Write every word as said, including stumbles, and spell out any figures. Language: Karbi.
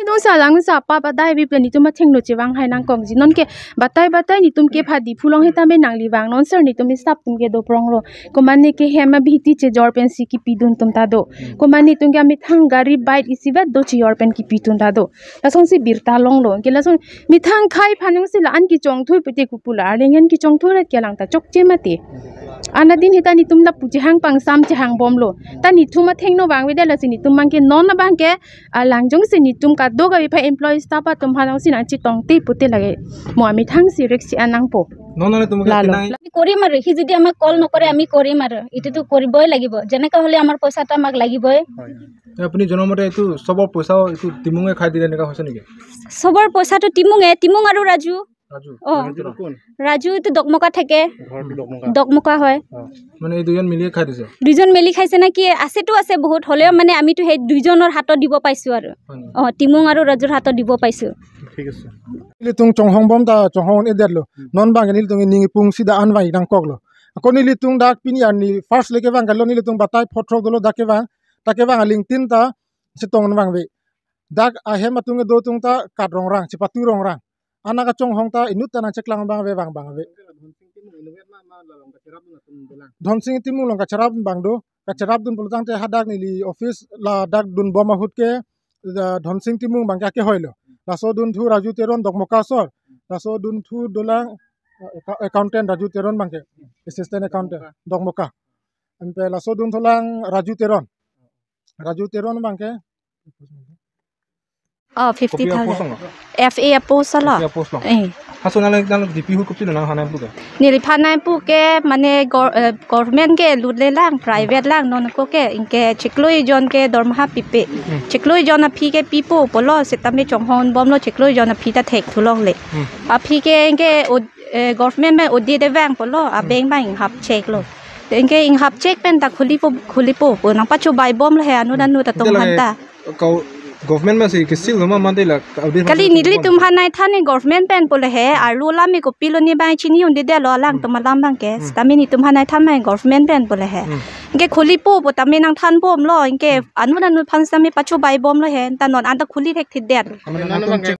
Nonsi alang sa pa pa dai bi pen netum athengno chevang hai nangkokji. Non ke batai batai netum ke pha Diphu along heta me nangli vang. Non sir netum staff atum ke doprong lo. Komane ke hem abihiti chejor pensi kipidun atum ta do. Komane netum ke amethang gari bike isivet do chejor pen kipidun ta do. Lasonsi birta longlo. Ke lason methang akhei aphan jongsi la-an kechongthui pute kupu la arleng an kechongthui rat ke alang ta chokche mati. Anadin heta netum lapu chehang pangsam chehangbomlo. Ta netum athengno vangvedet lasi netum abang ke non abang ke alang jongsi netum kadokave aphan employee staff atum aphan jongsi nangchetongte pute lake mo amethang si risk si-an nangpo. Non non netum ke Lalo. Tinang আমি কৰিম আৰু, সি যদি আমাক কল নকৰে আমি কৰিম আৰু, এইটোতো কৰিবই লাগিব, যেনেকা হ'লে আমাৰ পইচাটো আমাক লাগিবই। হয়, হয়। এই আপুনি জনোৱা মতে এইটো চবৰ পইচাও এইটো টিমুঙে খাই দিলে এনেকুৱা হৈছে নেকি? চবৰ পইচাটো টিমুঙে, টিমুং আৰু ৰাজু। ৰাজু? অ। ৰাজু কোন? ৰাজু এইটো দকমকা থাকে। ঘৰটো দকমকা। দকমকা হয়। অ। মানে এই দুজন মিলিয়ে খাই দিছে? দুজন মিলি খাইছে নে কি? আছেতো আছে বহুত, হ'লেও মানে আমিতো সেই দুইজনৰ হাতত দিব পাইছো আৰু। হয় নেকি? অ, টিমুং আৰু ৰাজুৰ হাতত দিব পাইছো। ঠিক আছে। Nelitum chonghongbom ta chonghong-edet lo. Non abang nelitum ning ipung sida an vang nangkoklo. Ako nelitum dak pini arni first lake vang kalo nelitum batai photrok dolo dak kevang. Dak kevang alingtin ta chetong vangve. Dak ahem atum kedo atum ta kat rongrang, chepatu rongrang. Anak kachonghong ta inut ta nangcheklang vangve vang vangve. Dhonsing Timung along kacherap abang do, kacherapdun pulotangte hadak neli office ladak dunbom ahut ke, eh, Dhonsing Timung abang ke akehoilo. Laso dunthu Raju Teron Dokmoka asor. Laso dunthu dolang, eh, acca-, accountant Raju Teron abang ke. Assistant accountant Dokmoka. Anpe laso dunthulang Raju Teron. Raju Teron abang ke. Oh, fifty thousand. Kopi a-post lo? F A a-post lo. F A a-post lo. Eh. Haso nang nang D P ahut kopi lo nangthan nangpu ke? Neliphan nangpu ke mane gor-, eh, government ke lutlelang, private lang non ako ke, anke chiklo jon ke dormaha pipe. Hmm. Chiklo jon aphi ke pipo pulo, setame chonghongbomlo chiklo jon aphi ta thekthulongle. Hmm. Aphi ke anke o-, eh, government pen odi de vangpo lo, a-bank abang inghap cheklo. Anke inghap chek pen ta khulipo, khulipo pu nangpachobaibomlo he anut anut atum aphan ta. Kau government masi ke seal lo ma mande la ka-, audit Kali masi nelitum aphan nangthan ke government pen pulo he, arlo lam me kopilo ne abang chini-un-edetlo alangtum alam abang ke. Hmm. Setame nelitum aphan nangthan ke government pen pulo he. Hmm. Anke khulipo pu tame nangthanbomlo, anke anut anut aphan setame pachobaibomlo he, ta non anta khuli thekthedet. Amen, nangtum